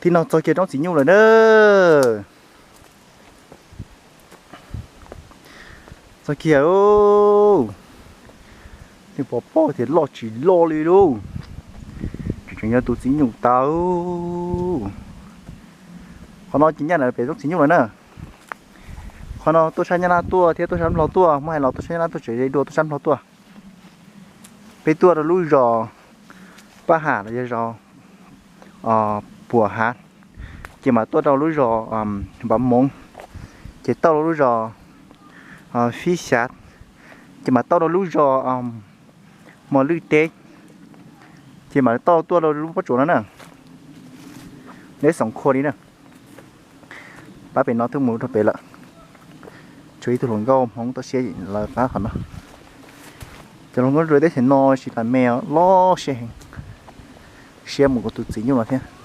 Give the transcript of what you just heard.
Tib no txog kiag roob txiv nyuj lawm na. Txog kiag, tseem pom pob tias loj tsis loj li lauj. Tseem yog tus txiv nyuj tas. Qhov no ces nyaj ntawm pem roob txiv nyuj lawm na. Qhov no tuaj sab Nyab Laj tuaj thiab tuaj sab Nplog tuaj, muab hais los tuaj sab Nyab Laj tuaj tseem ze dua tuaj sab Nplog tuaj. Peb tuaj rau lub zos Paj Ham los yog zos Puam Hav, ces mam tuaj rau lub zos Npav Moov, ces tau rau lub zos Fib Xyav, ces mam tau rau lub zos Mos Lwj teb, ces mam tau tuaj rau lub pob tsuas no na. Neb xoom khua li na. Pab pem no twb mus rau pem lawm. Tshuav ib tug hluas nkauj Hmoob toj siab lawv qab qhov no. Cov hluas nkauj rau teb chaws no tsis tas me, loj siab heev, siab mus kuv tus txiv nyuj no thiab.